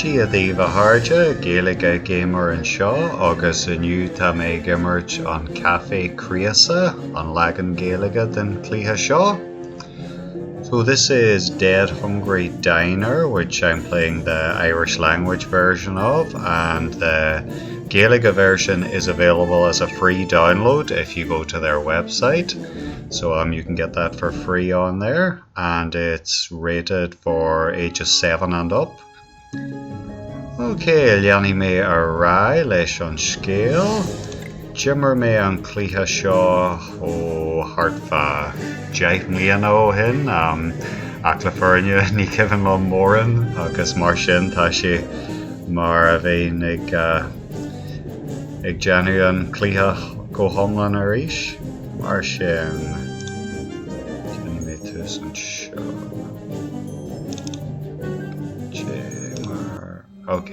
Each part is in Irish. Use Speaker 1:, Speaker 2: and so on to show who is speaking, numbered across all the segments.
Speaker 1: Dia daoibh a chairde, Gaeilge Gamer anseo agus inniu tá mé ag imirt an Caife Craosadh, an leagan Gaeilge den chluiche seo. So this is Dead Hungry Diner, which I'm playing the Irish language version of, and the Gaeilge version is available as a free download if you go to their website. So um, you can get that for free on there, and it's rated for ages 7 and up. Ok, leanfaidh mé ar aghaidh leis an scéal. D'imir mé an cluiche seo ó thart fá 10 mbliana ó shin, ach le fírinne ní cuimhin liom mórán agus mar sin tá sé mar a bheinn ag ag déanamh an cluiche go hiomlán arís. Mar sin, déanfaidh mé tús anseo. Ok.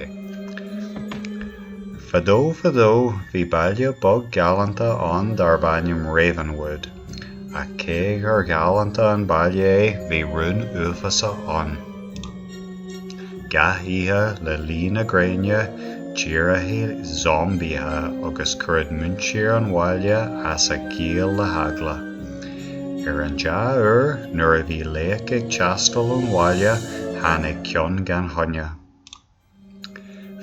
Speaker 1: Fadó fadó bhí baile beag galánta ann darb ainm Ravenwood. Ach cé gur ghalánta an baile é bhí rún uafásach ann. Gach oíche le luí na gréine d'éiríodh zombaithe agus chuireadh muintir an bhaile as a gciall le heagla. Ar an dea-uair, nuair a bhí laoch ag teastáil ón bhaile, tháinig ceann gan choinne.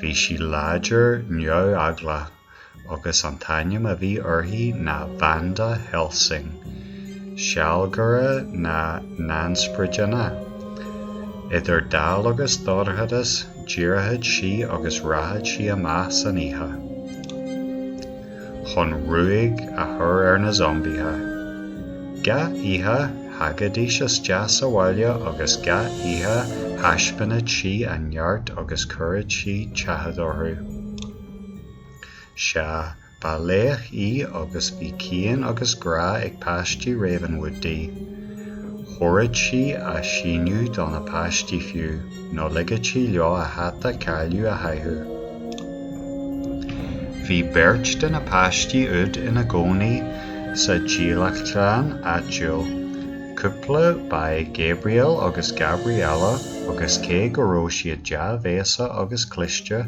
Speaker 1: Bhí sí láidir neamheaglach, agus an t-ainm a bhí uirthi ná Vanda Helsing, sealgaire na n-ainspiorad. Idir dall agus dorchadas, d'éireodh sí agus rachadh sí amach san oíche. chun ruaig a chur ar na zombaithe. Gach oíche, thagaidís isteach sa bhaile agus gach oíche thaispeánadh sí a neart agus chuireadh sí tathag orthu. Sea, ba laoch í agus bhí cion agus grá ag páistí Ravenwood di. Thabharfadh sí a síneadh do na páistí fiú, nó ligeadh sí leo a hata cailleadh a chaitheamh. Bhí beirt de na páistí úd ina gcónaí sa dílleachtlann áitiúil. Cúpla ba ea Gabriel agus Gabriella agus cé go raibh siad dea-bhéasach agus cliste,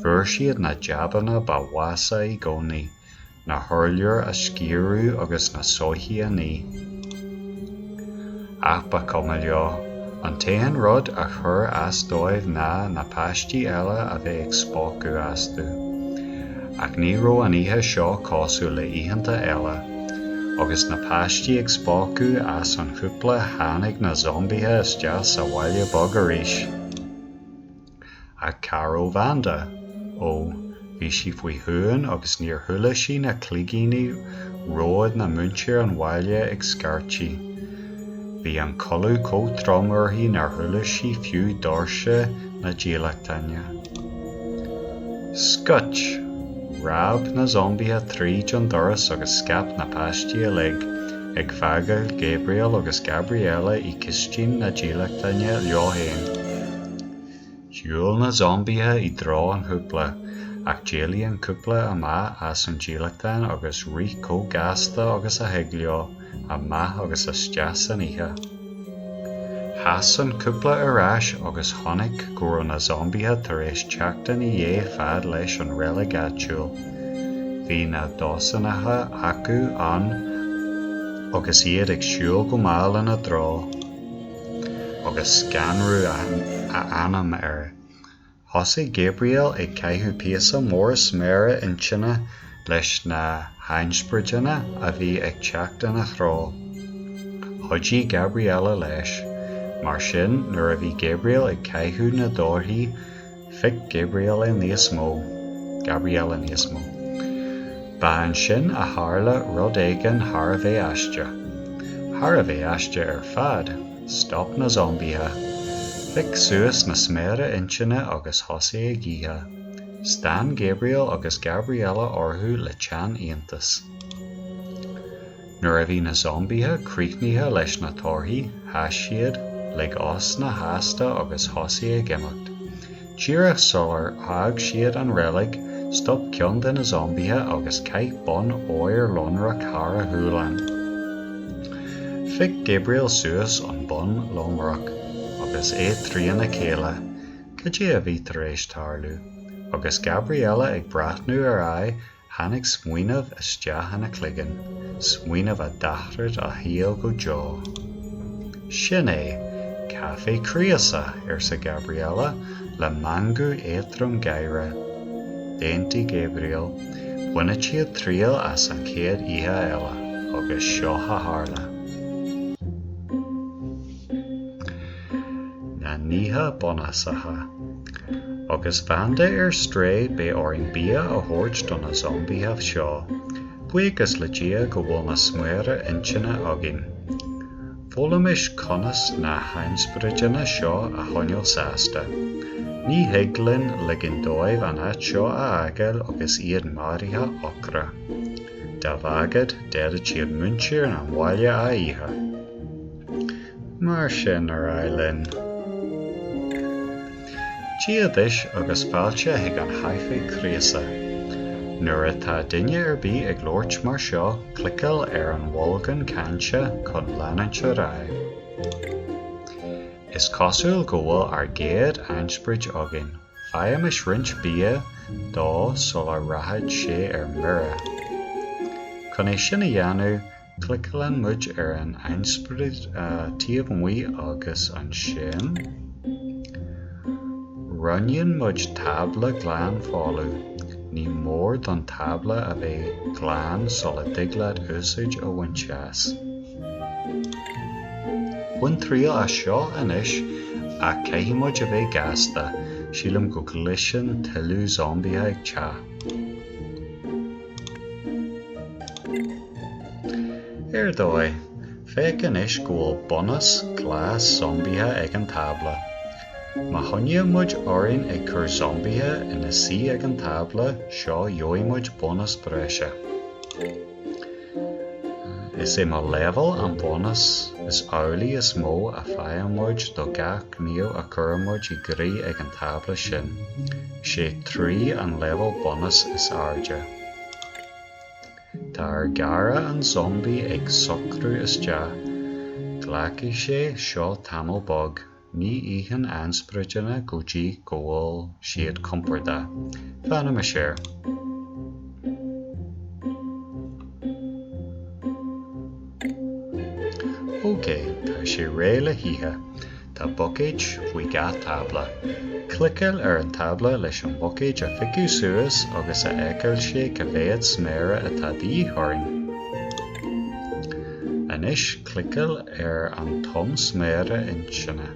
Speaker 1: fuair siad na jabanna ba mheasa i gcónaí. na hurláir a sciúradh agus na soithí a ní. Ach ba chuma leo. An t-aon rud a chuir as dóibh ná na páistí eile a bheith ag spochadh astu. Ach ní raibh an oíche seo cosúil le oícheanta eile. Agus na páistí ag spochadh as an chúpla tháinig na zombaithe isteach sa bhaile beag arís. Ach cá raibh Vanda? Ó, bhí sí faoi shuan agus níor chuala sí na cloigíní róid ná muintir an bhaile ag scairtigh. Bhí an codladh chomh trom uirthi nár chuala sí fiú doirse na dílleachtlainne. Scuit! Phreab na zombaithe tríd an doras agus scaip na páistí uilig, ag fágáil Gabriel agus Gabriella i gcistin na dílleachtlainne leo féin. Shiúil na zombaithe i dtreo an chúpla, ach d'éalaigh an cúpla amach as an dílleachtlann agus rith chomh gasta agus a thig leo, amach agus isteach san oíche. Chas an cúpla ar ais agus chonaic go raibh na zombaithe tar éis teacht ina dhiaidh fad leis an reilig áitiúil. Bhí na dosaenacha acu ann agus iad ag siúl go mall ina dtreo. agus scanradh a anam air. Thosaigh Gabriel ag caitheamh píosa mór sméara intinne leis na hainspioraid a bhí ag teacht ina threo. Chuidigh Gabriella leis. Mar sin, nuair a bhí Gabriel ag caitheamh na dtorthaí, Phioc Gabriel níos mó. Gabriella níos mó. Ba ansin a tharla rud éigin thar a bheith aisteach. Thar a bheith aisteach ar fad, stop na zombaithe. Phioc suas na sméara intinne agus thosaigh ag ithe. Stán Gabriel agus Gabriella orthu le teann iontais. Nuair a bhí na zombaithe críochnaithe leis na torthaí, sheas siad, lig osna shásta agus thosaigh ag imeacht. Díreach sular fhág siad an reilig, stop ceann de na zombaithe agus chaith bonn óir lonrach thar a ghualainn. Phioc Gabriel suas an bonn lonrach, agus é trína chéile. Cad é a bhí tar éis tarlú? Agus Gabriella ag breathnú ar aghaidh, tháinig smaoineamh isteach ina cloigeann, smaoineamh a d'athraigh a shaol go deo. Sin é! Caife craosach! arsa Gabriella le meangadh éadrom gáire. D'aontaigh Gabriel. Bhainfeadh siad triail as an chéad oíche eile, agus seo a tharla. Na nithe bunúsacha. Agus Vanda ar strae beidh orainn bia a thabhairt do na zombaithe seo. Buíochas le Dia go bhfuil na sméara intinne againn. Foghlaimis conas na hainspioraideanna seo a choinneáil sásta. Ní thig linn ligean dóibh an áit seo a fhágáil agus iad maraithe ocra. Dá bhfágfadh, d'fhéadfadh siad muintir an bhaile a ithe. Mar sin, ar aghaidh linn. Dia duit agus fáilte chuig an Chaife Craosach. Nuair atá duine ar bith ag labhairt mar seo, cliceáil ar an bholgán cainte chun leanúint ar aghaidh. Is cosúil go bhfuil ár gcéad ainsprid againn. Faighimís roinnt bia dó sula rachaidh sé ar mire. Chun é sin a dhéanamh, Cliceálann muid ar an ainsprid taobh amuigh agus ansin roghnaíonn muid tábla glan folamh. Ní mór don tábla a bheith glan sula dtig leat úsáid a bhaint as. Bain triail as seo anois ach caithfidh muid a bheith gasta, sílim go gcloiseann tuilleadh zombaithe ag teacht. Ar dóigh, féach anois go bhfuil bónas glas zombaithe ag an tábla. Má choinníonn muid orainn ag cur zombaithe ina suí ag an tábla seo gheobhaidh muid bónas breise. Is é mo leibhéal an bónas is amhlaidh is mó a faigheann muid do gach gníomh a chuireann muid i gcrích ag an tábla sin. Sé 3 an leibhéal bónais is airde. Tá ár gcara an zombaí ag socrú isteach. Glacfaidh sé seo tamall beag, ní itheann ainspioraideanna go dtí go bhfuil siad compordach. Fanaimis air. Ok, tá sé réidh le hithe. Tá buicéid faoi gach tábla. Cliceáil ar an tábla leis an bhuicéid a phiocadh suas agus a fheiceáil sé cá mhéad sméara atá de dhíth orainn. Anois cliceáil ar an tom sméara intinne.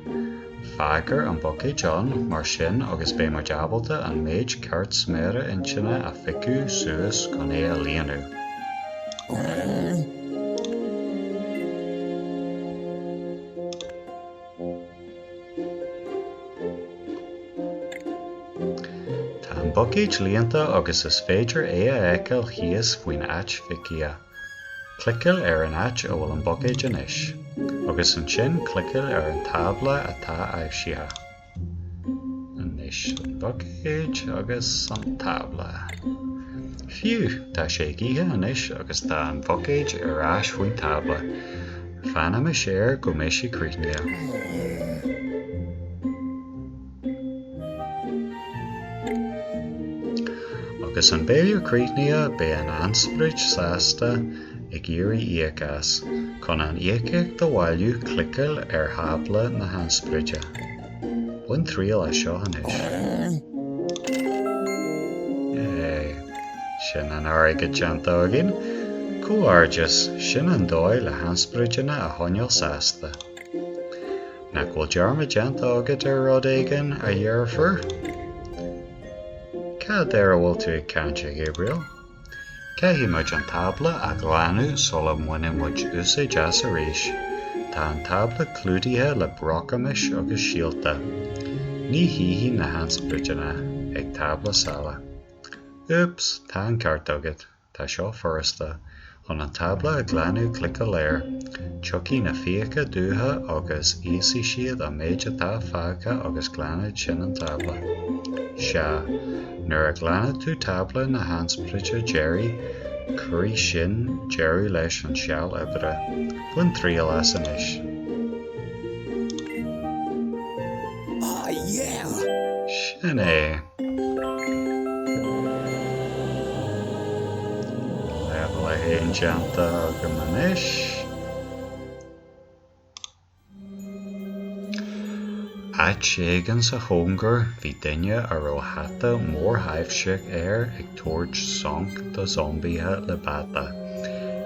Speaker 1: Fágar an buicéid ann mar sin agus beidh muid ábalta an méid ceart sméara intinne a phiocadh suas chun é a líonadh. Tá an buicéad líonta agus is féidir é a fheiceáil thíos faoin áit phiocaithe. Cliceáil ar an áit a bhfuil an buicéad anois, agus ansin cliceáil ar an tábla atá aibhsithe. Anois an buicéad agus an tábla. Phew! Tá sé ag ithe anois agus tá an buicéad ar ais faoin tábla. Fanaimis air go mbeidh sé críochnaithe. Agus an béile críochnaithe beidh an ainsprid sásta ag iarraidh íoc as. Chun an íocaíocht a bhailiú, cliceáil ar thábla na hainspride. Bain triail as seo anois. Yay! Sin an airgead déanta againn. Comhghairdeas, sin an dóigh le hainspioraideanna a choinneáil sásta. Nach bhfuil dearmad déanta agat ar rud éigin, a dheirfiúr? Cad air a bhfuil tú ag caint, a Ghabriel? Caithfidh muid an tábla a ghlanadh sula mbaineann muid úsáid as arís. Tá an tábla clúdaithe le brocamais agus síolta. Ní shuífidh na hainspioraideanna ag tábla salach. Úps, tá an ceart agat. Tá seo furasta. Chun an tábla a ghlanadh cliceáil air. Tiocfaidh na fiacha dubha agus íosfaidh siad an méid atá fágtha agus glanfaidh sin an tábla. Sea, nuair a ghlanann tú tábla na hainspiride deiridh, cuirfidh sin deireadh leis an seal oibre. Bain triail as anois.
Speaker 2: Ah yeah!
Speaker 1: Sin é. Leibhéal 1 déanta agam anois. Áit éigin sa chóngar bhí duine a raibh hata mórthaibhseach air ag tabhairt sonc do zombaithe le bata.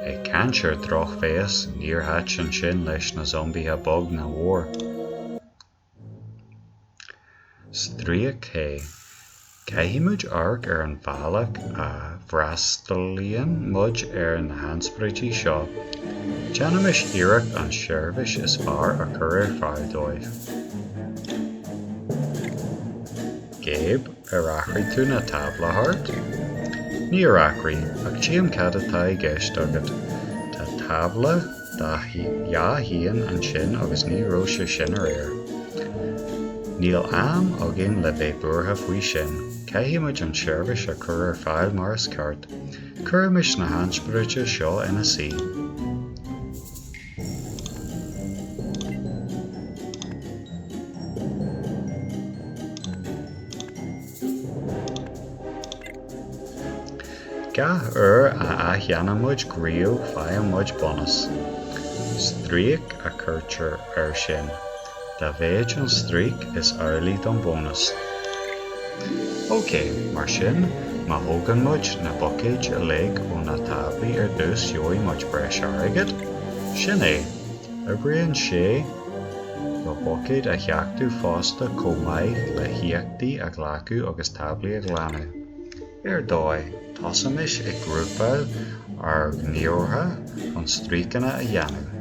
Speaker 1: Ag caint ar dhrochbhéas, níor thaitin sin leis na zombaithe beag ná mór. Stríoc H. Caithfidh muid amharc ar an bhealach a bhfreastalaíonn muid ar na hainspioráidí seo. Déanaimis iarracht an tseirbhís is fearr a chur ar fáil dóibh. Gabe, ar athraigh tú na tábla thart? Níor athraigh, ach tchím cad atá i gceist agat. Tá tábla. 2 haon ansin agus ní raibh sé sin aréir. Níl am againn le bheith buartha faoi sin, caithfidh muid an tseirbhís a chur ar fáil mar is ceart. Cuirimis na hainspioráidí seo ina suí. Gach uair a athdhéanann muid gníomh faigheann muid bónas. Stríoc a chuirtear air sin. Dá mhéid an stríoc is amhlaidh don bhónas. Ok, mar sin, má thógann muid na buicéid uilig ó na táblaí ar dtús gheobhaidh muid breis airgid? Sin é! Oibríonn sé do bhuicéid a theachtadh fosta chomh maith le híocaíochtaí a ghlacadh agus táblaí a ghlanadh. Ar dóigh, tosaimis ag grúpáil ár ngníomhartha chun stríocanna a dhéanamh.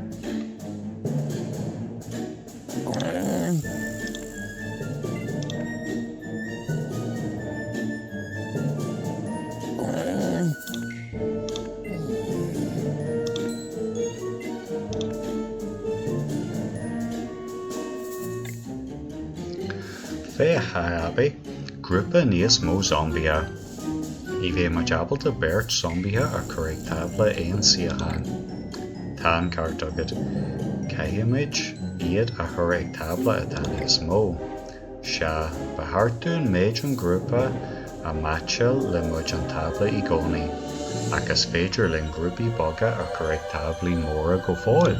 Speaker 1: Féach, a Abby, grúpa níos mó zombaithe. Ní bheidh muid ábalta beirt zombaithe a chur ag tábla aon suíochán. Tá an ceart agat. Caithfimid iad a chur ag tábla atá níos mó. Sea, ba cheart dúinn méid an ghrúpa a mheaitseáil le méid an tábla i gcónaí. Ach is féidir linn grúpaí beaga a chur ag táblaí móra go fóill.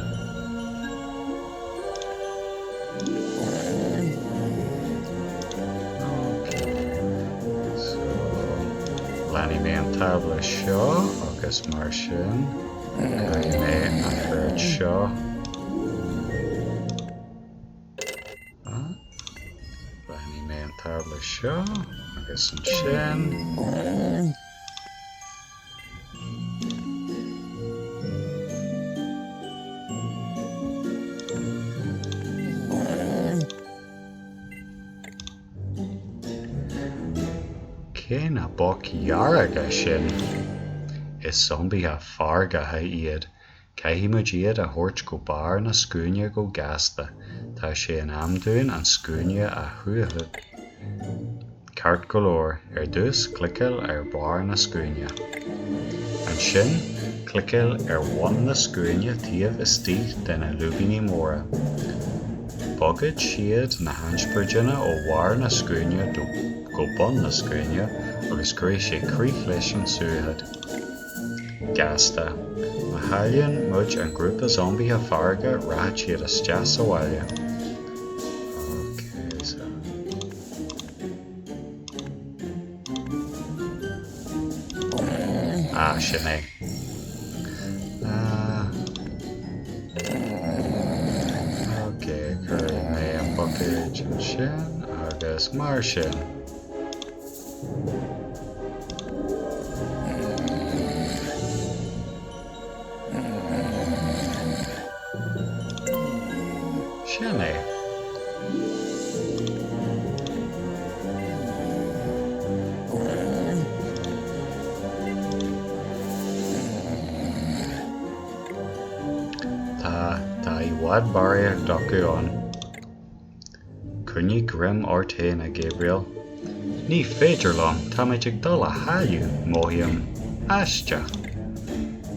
Speaker 1: Leanfaidh mé an tábla seo agus mar sin cuirfidh mé an bheirt seo. Leanfaidh mé an tábla seo agus ansin. Cé na boic dhearga sin? Is zombaithe feargacha iad. Caithfidh muid iad a thabhairt go barr na scuaine go gasta. Tá sé in am dúinn an scuaine a shuaitheadh. Ceart go leor, ar dtús cliceáil ar bharr na scuaine. Ansin, cliceáil ar bhun na scuaine taobh istigh de na lúibíní móra. Bogfaidh siad na hainspioráideanna ó bharr na scuaine go bun na scuaine agus cuirfidh sé crích leis an suaitheadh. Gasta. Má chailleann muid an grúpa zombaithe feargacha rachaidh siad isteach sa bhaile. Ok, so. Ah, sin é. Ah. Ok, cuirfidh mé an buicéad ansin agus mar sin. Sin é. Tá, tá i bhfad barraíocht acu ann. Coinnigh greim ort féin, a Gabriel. Ní féidir liom, táimid ag dul a chailleadh, mothaím aisteach.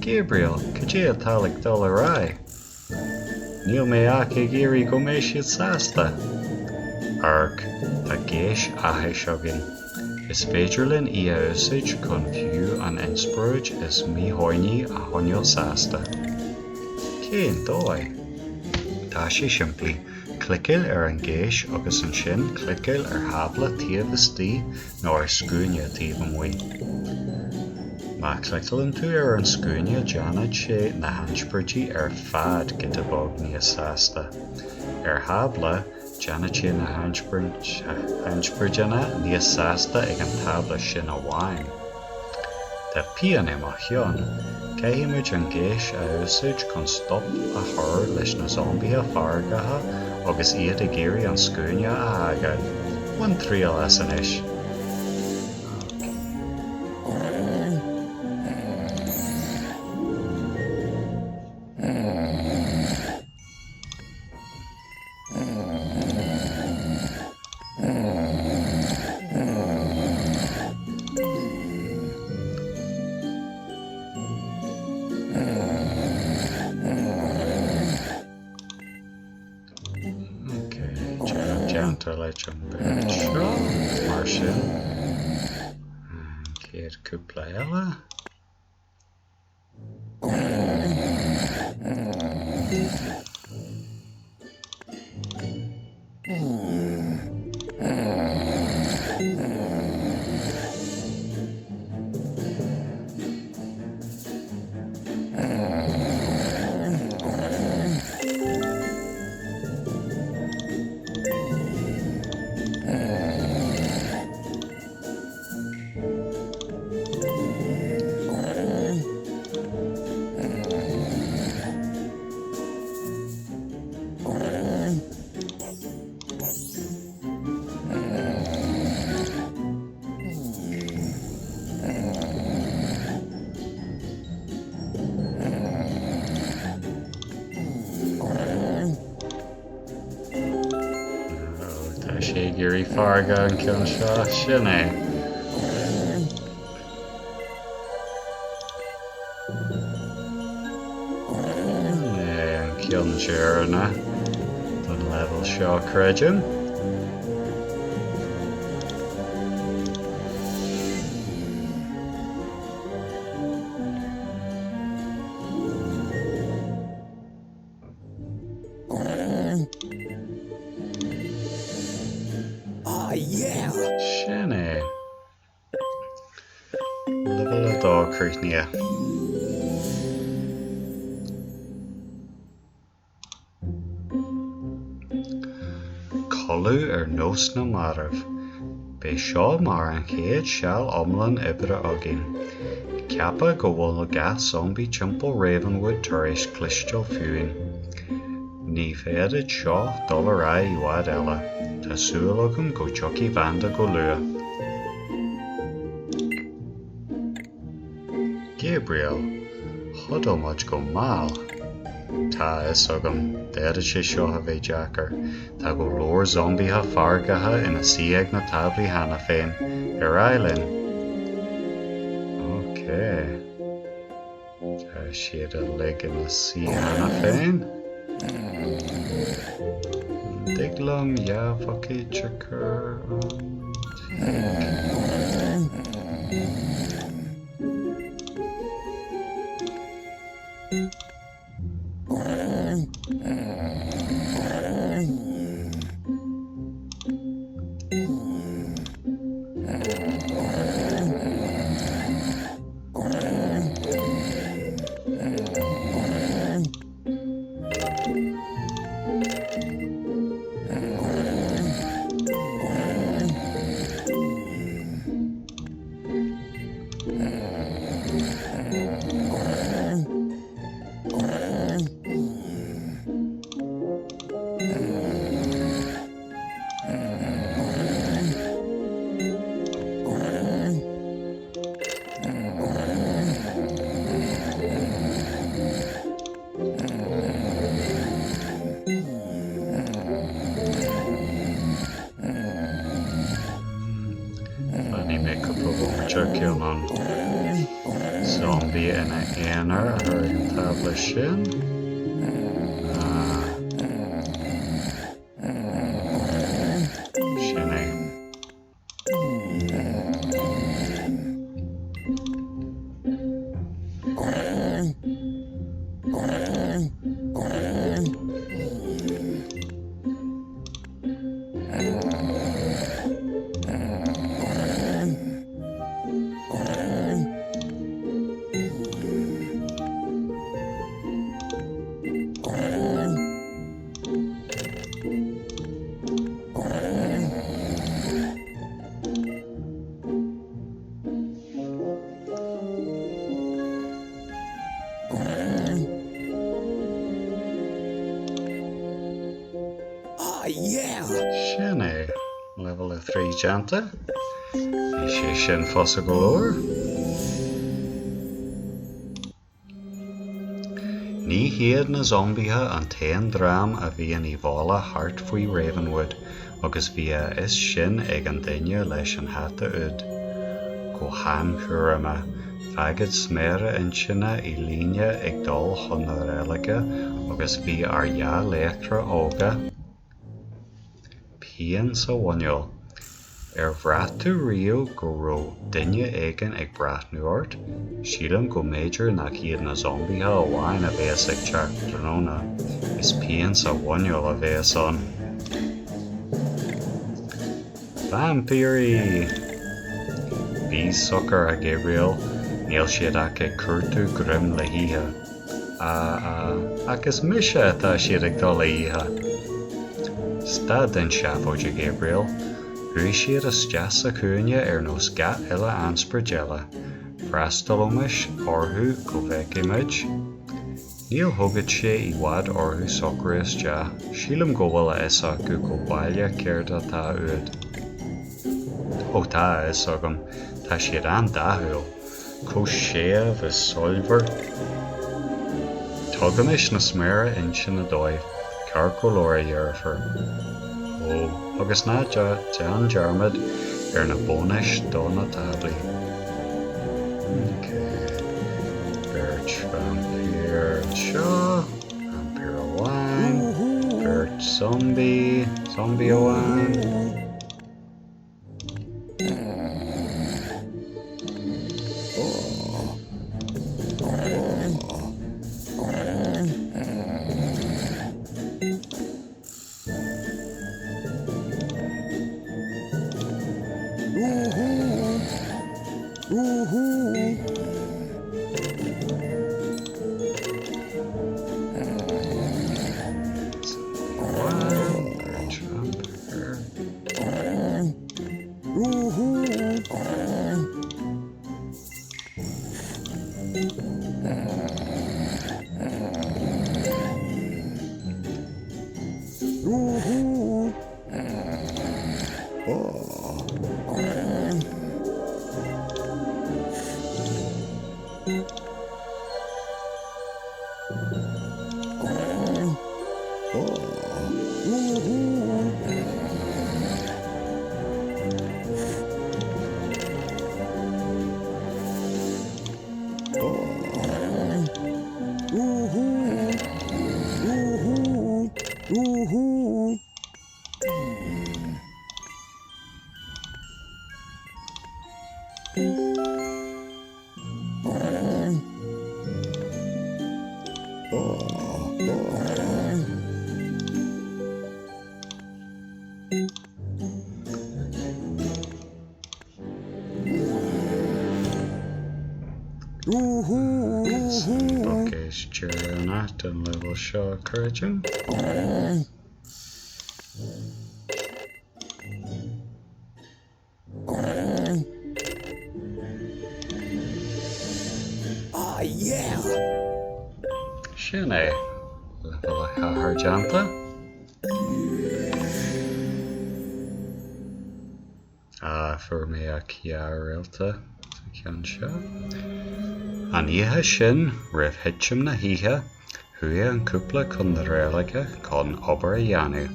Speaker 1: Gabriel, cad é atá ag dul ar aghaidh? Níl mé ach ag iarraidh go mbeidh siad sásta. Amharc, tá géis áthais againn. Is féidir linn í a úsáid chun fiú an inspioráid is míshuaimhní a choinneáil sásta. Cén dóigh? Tá sé simplí, cliceáil ar an ghéis agus ansin cliceáil ar thábla taobh istigh nó ar scuaine taobh amuigh. Má chliceálann tú ar an scuaine déanfaidh sé na hinspioráidí ar fad giota beag níos sásta. Ar thábla, déanfaidh sé na hinspioráideanna níos sásta ag an tábla sin amháin. Tá pian i mo cheann. Caithfidh muid an ghéis a úsáid chun stop a chur leis na zombaithe feargacha agus iad ag iarraidh an scuaine a fhágáil. Bain triail as anois! Ok, déanta leis an bheirt seo, mar sin. An chéad cúpla eile. Tá sé ag iarraidh fearga an ceann seo, sin é. An ceann deireanach don leibhéal seo, creidim. Sin é. Leibhéal 2 críochnaithe. Codladh ar nós na marbh. Beidh seo mar an chéad seal iomlán oibre againn. Ceapadh go bhfuil gach zombaí timpeall Ravenwood tar éis cloisteáil fúinn. Ní féadfaidh seo dul ar aghaidh i bhfad eile. Tá súil agam go dtiocfaidh Vanda go luath. Gabriel, Chodail muid go mall. Tá a fhios agam, d'fhéadfadh sé seo a bheith deacair. Tá go leor zombaithe feargacha ina suí ag na táblaí cheana féin. Ar aghaidh linn! Ok. Tá siad uilig ina suí cheana féin. An dtig liom dhá bhuicéad a chur an Fanfaidh mé cúpla bomaite chun an zombie ina aonar a chur ag an tábla sin. Ah. Sin é. Leibhéal 3 déanta. Bhí sé sin fusa go leor. Ní hiad na zombaithe an t-aon dream a bhíonn i bhfolach thart faoi Ravenwood agus bhí a fhios sin ag an duine leis an hata úd. Go han-chúramach, fágad sméara intinne i líne ag dul chun na reilige agus bhí ár dhá laochra óga, Pian sa mhuineál. Ar bhraith tú riamh go raibh duine éigin ag breathnú ort? Sílim go mb'fhéidir nach iad na zombaithe amháin a bheas ag teacht tráthnóna, is pian sa mhuineál a bheas ann. Vaimpírí! Bí socair, a Gabriel, níl siad ach ag cuartú greim le hithe. A, a, ach is mise atá siad ag dul a ithe! Stad den seafóid, a Gabriel. Chuaigh siad isteach sa chúinne ar nós gach uile ainsprid eile. Freastalóimis orthu go bhfeicfidh muid. Níor thógfadh sé i bhfad orthu socrú isteach. Sílim go bhfuil a fhios acu go baileach céard atá uait. Ó tá a fhios agam, tá siad an-dathúil. Chomh séimh is soilbhir. Tugaimis na sméara intinne dóibh, ceart go leor a dheirfiúr. Ó, agus ná déan dearmad ar na bónais do na táblaí. Ok. Beirt vaimpír anseo, vaimpír amháin, beirt zombaí, zombaí amháin. Agus an buicéad deireanach den leibhéal seo, creidim. Sin é. Leibhéal 4 déanta. Ah, fuair mé ach dhá réalta sa cheann seo. An oíche sin, roimh thitim na hoíche, chuaigh an cúpla chun na reilige chun obair a dhéanamh,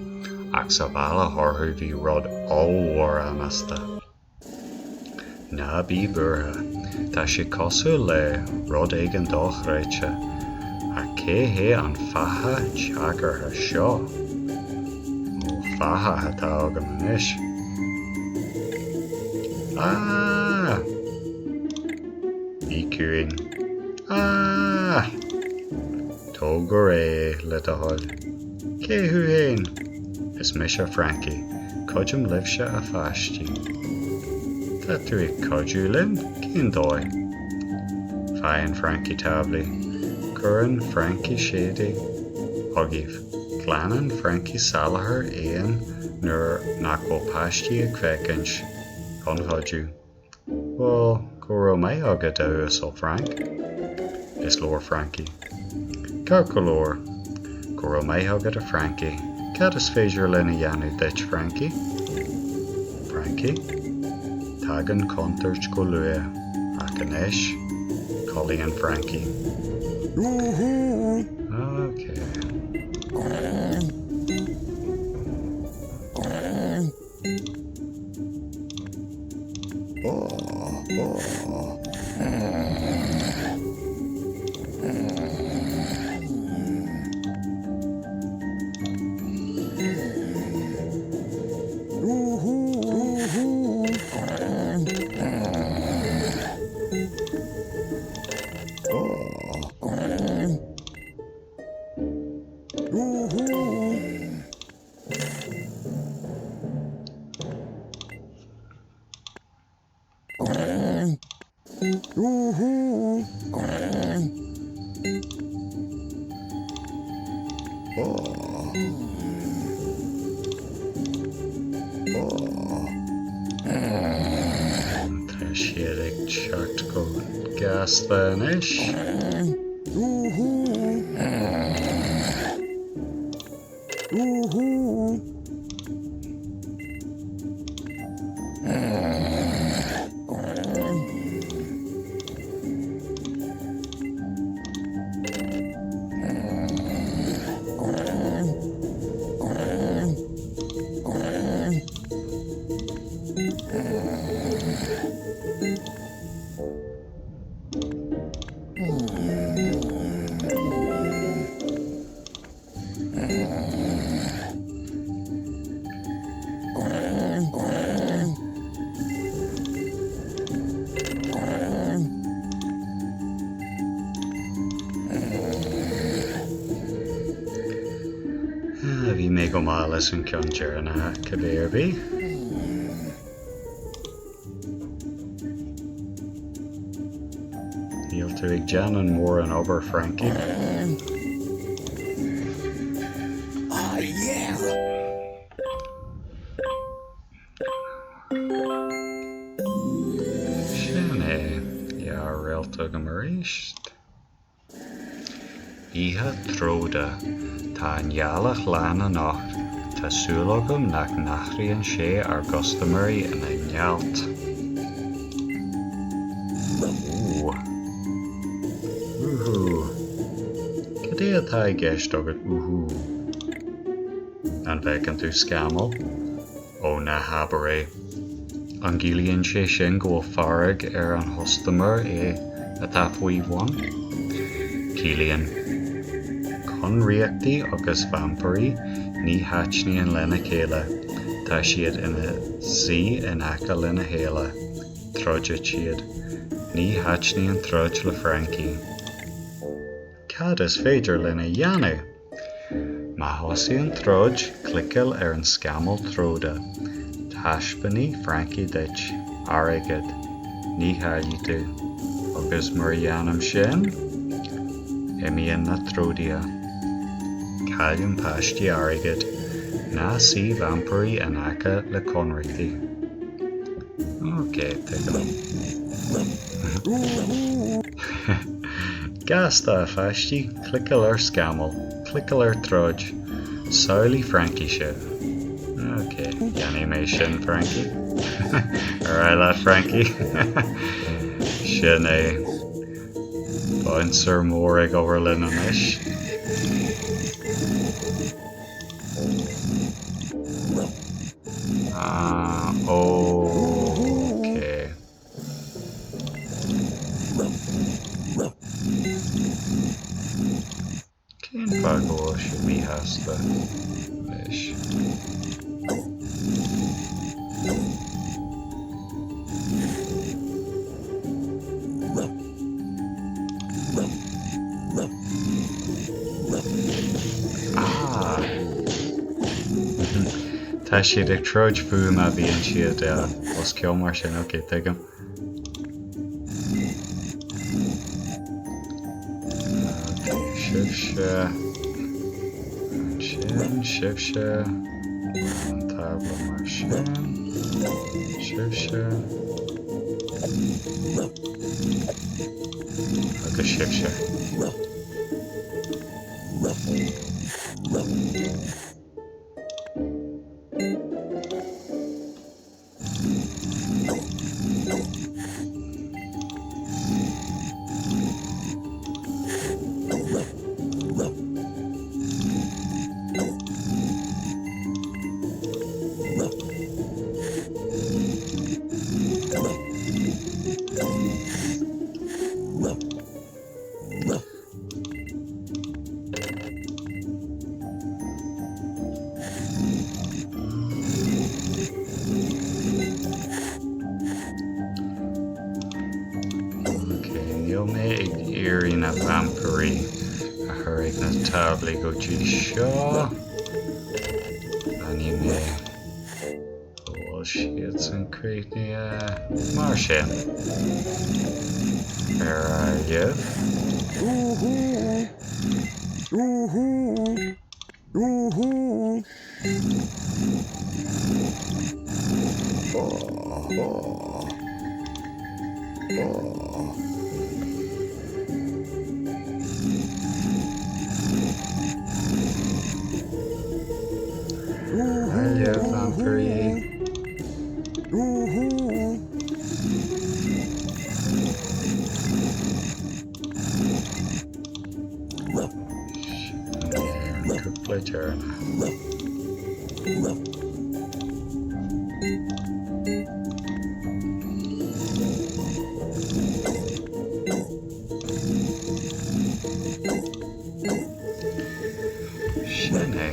Speaker 1: ach sa bhealach orthu bhí rud ollmhór anásta. Ná bí buartha, tá sé cosúil le rud éigin dochreidte. Ach cé hé an fathach téagartha seo? Ó, fathach atá agam anois. Ah! Bí ciúin. Ah! Tóg go réidh, le do thoil. Cé thú fhéin? Is mise Frankie. Cuidim libhse a pháistí. Tá tú ag cuidiú linn? Cén dóigh? Faigheann Frankie táblaí. Cuireann Frankie séadaí chugaibh. Glanann Frankie salachar éan nuair nach bhfuil páistí ag féachaint chun cuidiú. Bhuel, go raibh maith agat, a Uasail Frank. Is leor Frankie. Ceart go leor. Go raibh maith agat, a Frankie. Cad is féidir linn a dhéanamh duit, Frankie? Frankie? Tagann contúirt go luath, ach anois, codlaíonn Frankie. Ok. Tá siad ag teacht go gasta anois. Bhí mé go maith leis an ceann deireanach cibé ar bith. Níl tú ag déanamh mórán obair, Frankie.
Speaker 2: Ah, yeah!
Speaker 1: Sin é. Dea-réalta agam arís. Oíche troda. Tá an ghealach lán anocht. Tá súil agam nach n-athraíonn sé ár gcustaiméirí ina ngealt. Ó. Úhú. Cad é atá i gceist agat úhú? An bhfeiceann tú scamall? Ó, ná habair é. An gciallaíonn sé sin go bhfuil fearg ar an chustaiméir atá faoi bhun? Ciallaíonn. Conriochtaí agus vaimpírí ní thaitníonn lena chéile. Tá siad ina suí in aice lena chéile. Troidfidh siad. Ní thaitníonn troid le Frankie. Cad is féidir linn a dhéanamh? Má thosaíonn troid, cliceáil ar an scamall troda. Taispeánfaidh Frankie duit. Airgead. Ní chaillfidh tú. Agus mura dhéanaim sin? Imíonn na trodaithe. Cailleann páistí airgead. Ná suigh vaimpírí in aice le conriochtaí. Ok, tuigim. Gasta, a pháistí, cliceáil ar scamall, cliceáil ar troid, samhlaigh Frankie sibh. Ok, déanfaidh mé sin, Frankie. Ar aghaidh leat, Frankie. Sin é. Bouncer mór ag obair linn anois. Ah, ok. Cén fáth go bhfuil sé míshásta leis? Tá siad ag troid fúm má bhíonn siad os cionn mar sin, ok, tuigim. Ok, sibhse. Ansin, sibhse. An tábla mar sin. Sibhse. Agus sibhse. Ok, níl mé ag iarraidh na vampirí a chur ag na táblaí go dtí seo. Fanfaidh mé. Go bhfuil siadsan críochnaithe mar sin. Ar aghaidh libh. Ar aghaidh libh, vampirí. Sin é an cúpla deireanach. Sin é.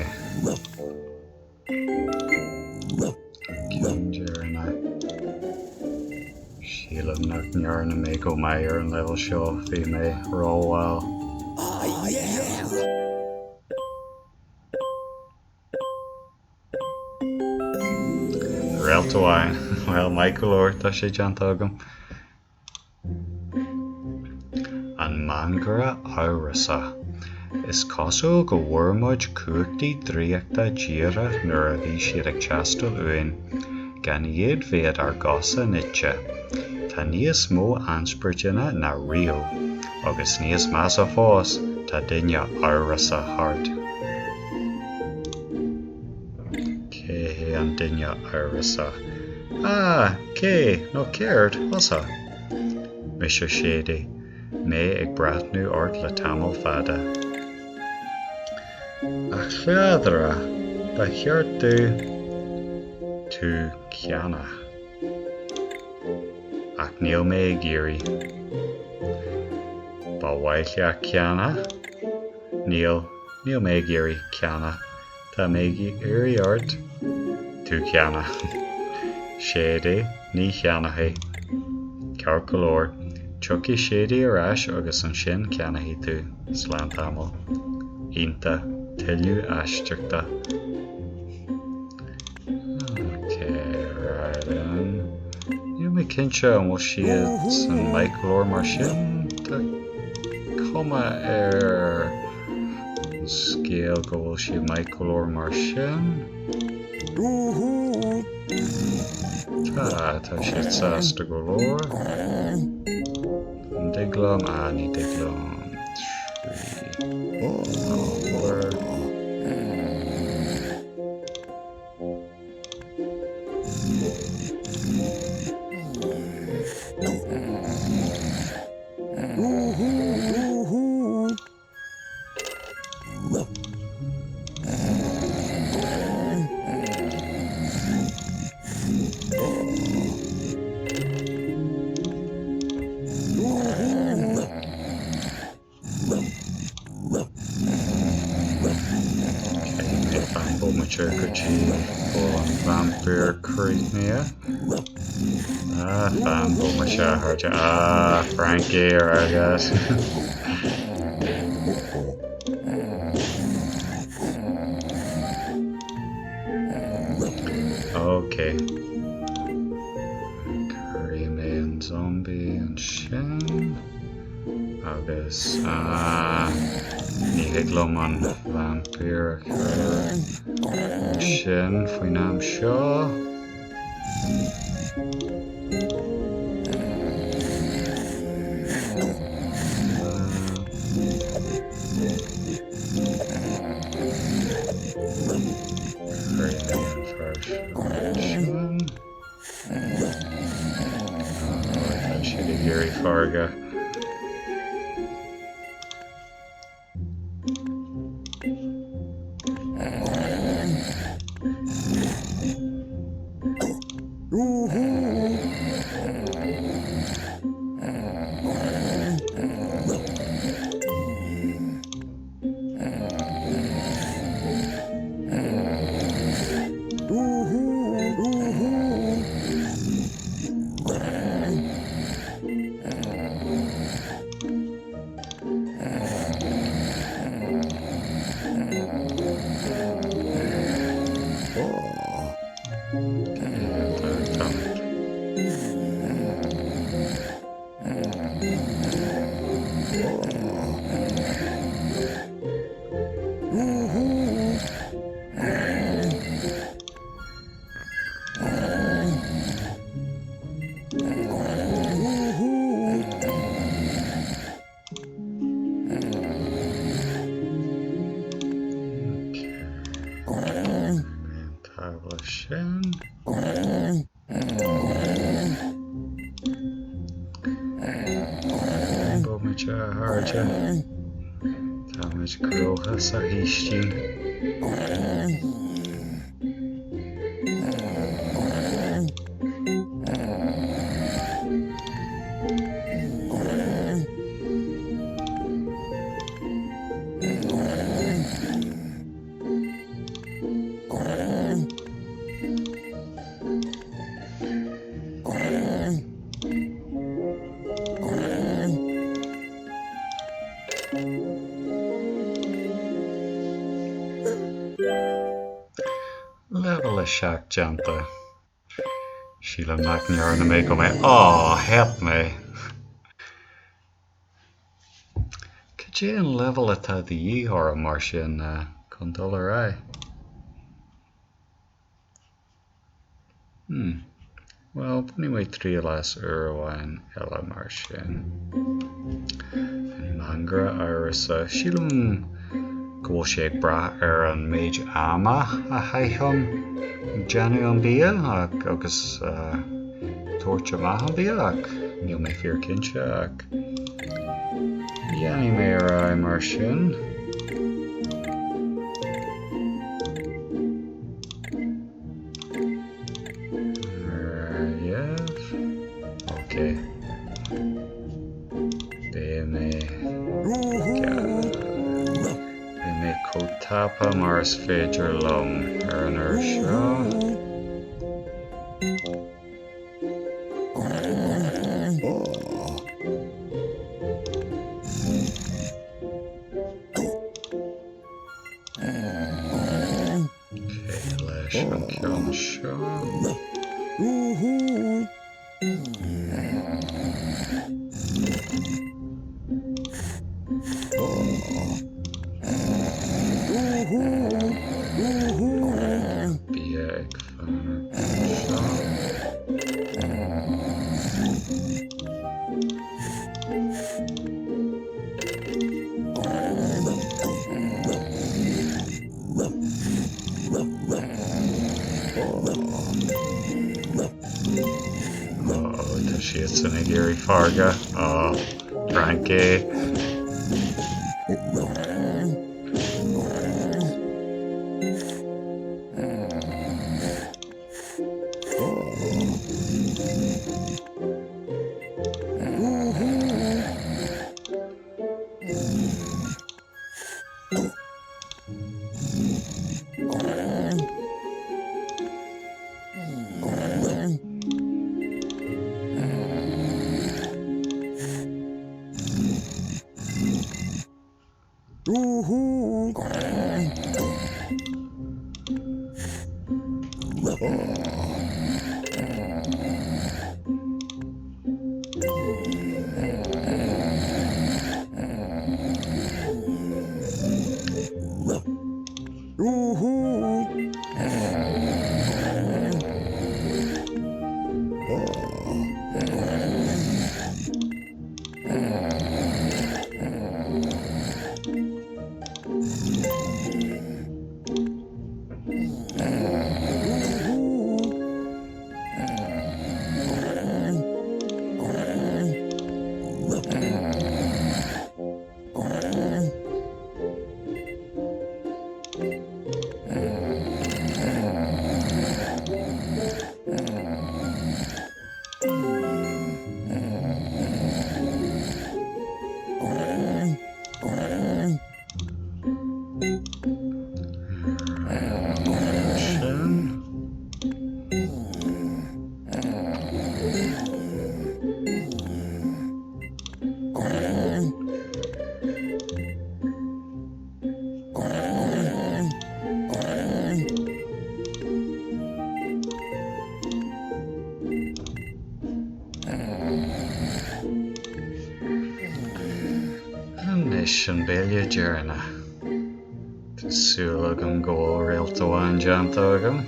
Speaker 1: Ceann deireanach. Sílim nach ndearna mé go maith ar an leibhéal seo, bhí mé rómhall. Réalt amháin. Bhuel, maith go leor, tá sé déanta agam. An Mangaire Amhrasach. Is cosúil go bhfuair muid cumhachtaí draíochta díreach nuair a bhí siad ag teastáil uainn. Gan iad bheadh ár gcosa nite. Tá níos mó ansprideanna ná riamh. Agus níos measa fós, tá duine amhrasach thart. Cé hé an duine amhrasach? Ah! Cé, nó céard, thusa? Mise Shady. Mé ag breathnú ort le tamall fada. A chleadaire, ba cheart domh tú cheannach. Ach níl mé ag iarraidh. Ba mhaith leat ceannach? Níl, níl mé ag iarraidh ceannach. Tá mé ag iarraidh ort tú cheannach. Shady, ní cheannóidh. Ceart go leor, tiocfaidh Shady ar ais agus ansin ceannóidh tú. Slán tamall. Iontach, tuilleadh aisteachta. Ok, right then. Níl mé cinnte an bhfuil siadsan maith go leor mar sin. Tá cuma ar an scéal go bhfuil siad maith go leor mar sin. Tá, tá siad sásta go leor. An dtig liom? Ah, ní dtig liom. 3, 4. Fan bomaite go dtí go bhfuil an vaimpír críochnaithe. Ah, fan bomaite, a chairde. Ah, Frankie, ar aghaidh leat. Ok. Cuirfidh mé an zombie ansin. Agus ní thig liom an vaimpír a chur ansin faoin am seo. Tá siad ag iarraidh fearga. Tábla sin. Bomaite a chairde. Táimid gnóthach sa chistin. Leibhéal 7 déanta. Sílim nach ndearna mé go maith. Á, theip mé! Cad é an leibhéal atá de dhíth orm mar sin chun dul ar aghaidh? Hmm. Bhuel, bainfidh mé triail as uair amháin eile mar sin. An mangaire amhrasach. Sílim go bhfuil sé ag brath ar an méid ama a chaithim ag déanamh an bia agus tabhairt amach an bia ach níl mé fíor cinnte ach leanfaidh mé ar aghaidh mar sin. Ok. Beidh mé Beidh mé chomh tapa mar is féidir liom ar an uair seo. Ok, leis an ceann seo. Bia ag fanacht anseo. Uh-oh, tá siadsan ag iarraidh fearga. Á, Frankie. Sin. Anois an béile deireanach. Tá súil agam go bhfuil réalt amháin déanta agam.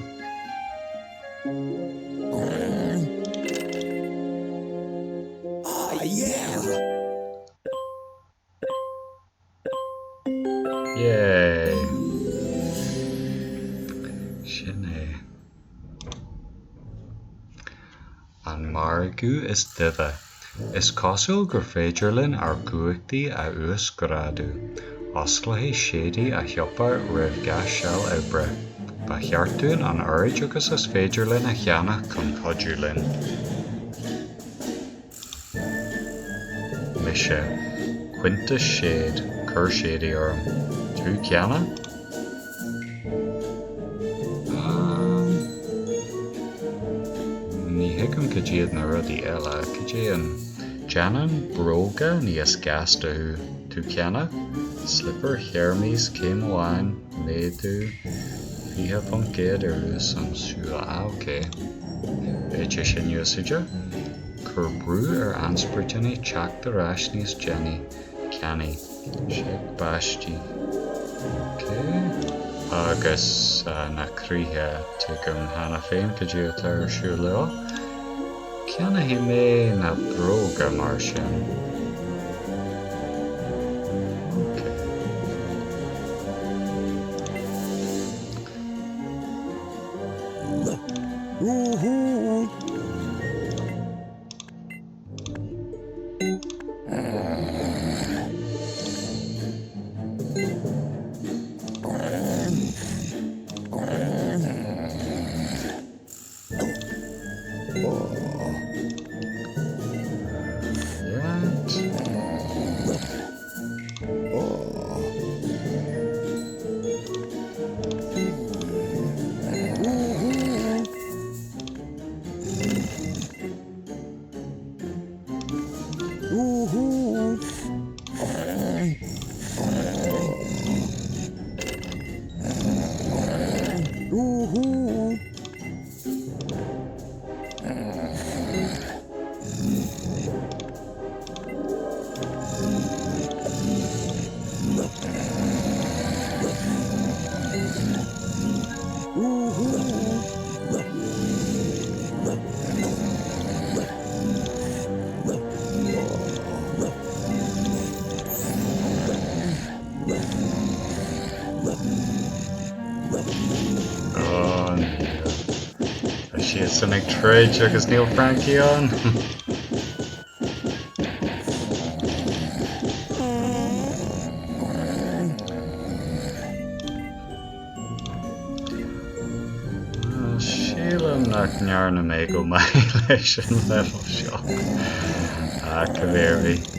Speaker 1: Yay! Sin é. An margadh is duibhe. Is cosúil gur féidir linn ár gcumhachtaí a uasghrádú. Osclóidh Séadaí a shiopa roimh gach seal oibre. Ba cheart dúinn an oiread agus is féidir linn a cheannach chun cuidiú linn. Mise. Quintus Shade, cuir Séadaí orm. Tú ceannach? Um, ní thuigim cad iad na rudaí eile. Cad é an Déanann bróga níos gasta thú. Tú ceannach? Slipper Hermes céim amháin, méadú 20% ar luas an siúil. Ah, ok. Beidh sé sin úsáideach. Cuir brú ar ainspridíní teacht ar ais níos déanaí. Ceannaigh. Seic báistí. Ok. Agus na croíthe, tuigim cheana féin cad é atá ar siúl leo. Ceannóidh mé na bróga mar sin. Ok. Oh, Tá siadsan ag troid agus níl Frankie ann. Sílim nach ndearna mé go maith leis an leibhéal seo. Ach cibé ar bith.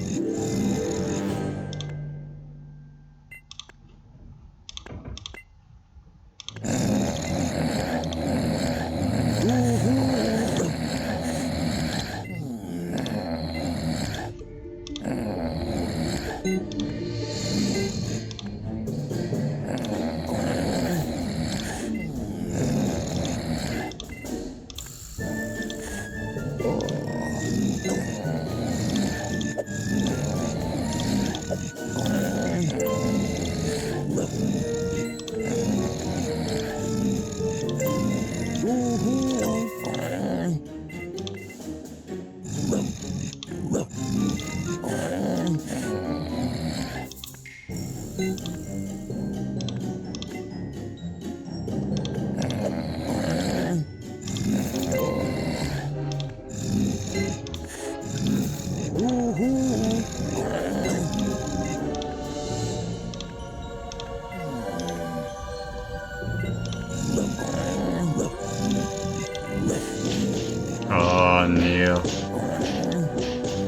Speaker 1: Á, níl.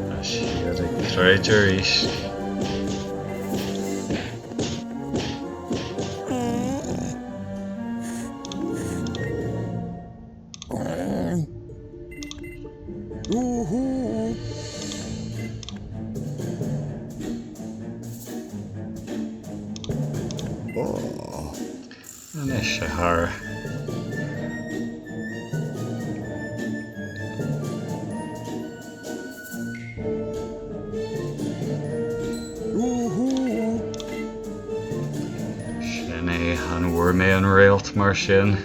Speaker 1: Tá siad ag troid arís. Anois, a chara. Sin é, an bhfuair mé an réalt mar sin?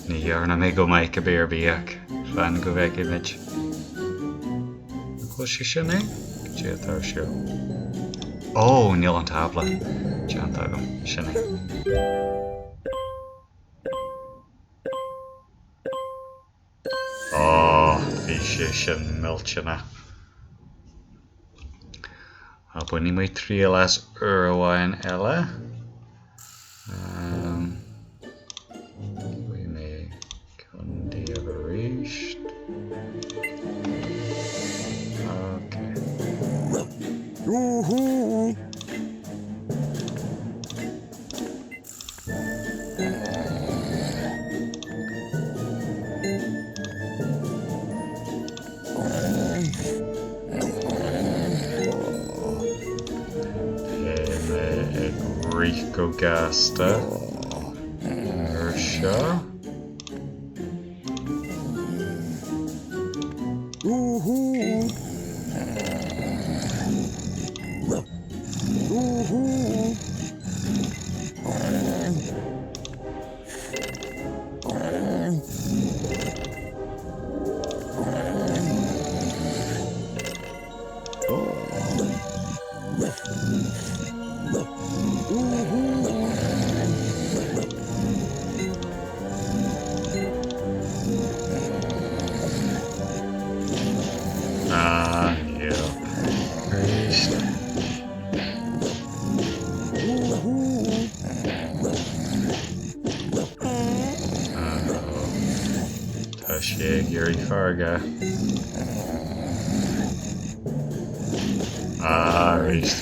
Speaker 1: Ní dhearna mé go maith cibé ar bith ach fan go bhfeicfimid. An bhfuil sé sin é? Cad é atá ar siúl? Ó, níl an tábla déanta agam. Sin é. Ó, bhí sé sin millteanach. Bainfidh mé triail as uair amháin eile. Gheobhaidh mé ceann díobh arís. Ok. Tá mé ag rith go gasta ar seo. Ah, níl. Arís. Tá sé ag iarraidh fearga. Ah, arís.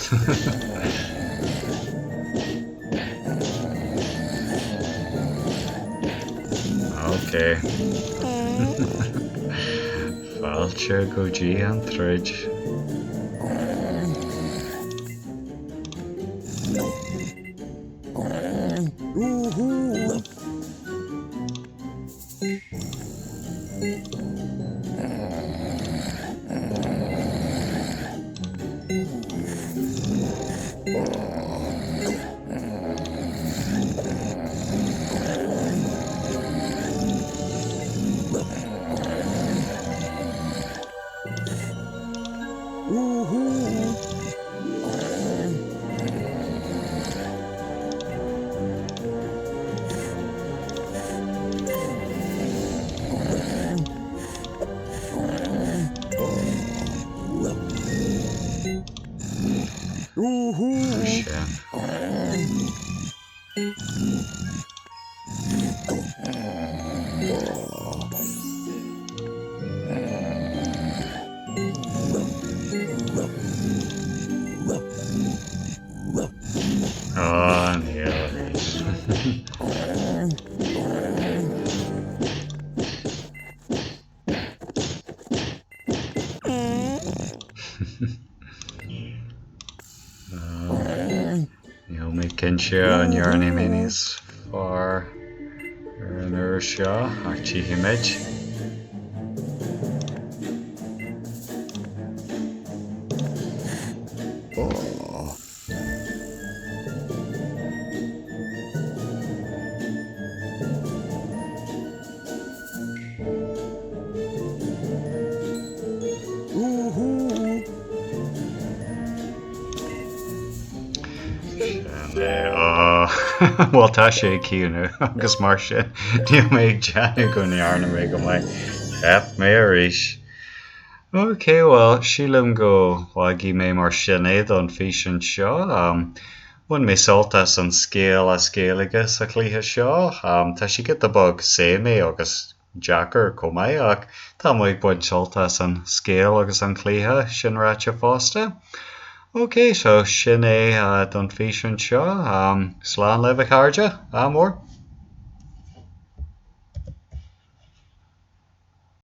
Speaker 1: Ok. Fáilte go dtí an troid. Á, níl arís. Níl mé cinnte an ndearna mé níos fearr ar an uair seo, ach tchífimid. Bhuel tá sé ag ciúnú agus mar sin níl mé ag déanamh go ndearna mé go maith. Theip mé arís. Ok, bhuel, sílim go bhfágfaidh mé mar sin é don físeán seo. Bhain mé sult as an scéal as Gaeilge sa chluiche seo. Tá sé giota beag samey agus. deacair chomh maith ach tá muid ag baint sult as an scéal agus an cluiche, sin ráite fosta. Ok, so sin é don físeán seo. Slán libh a chairde, ádh mór!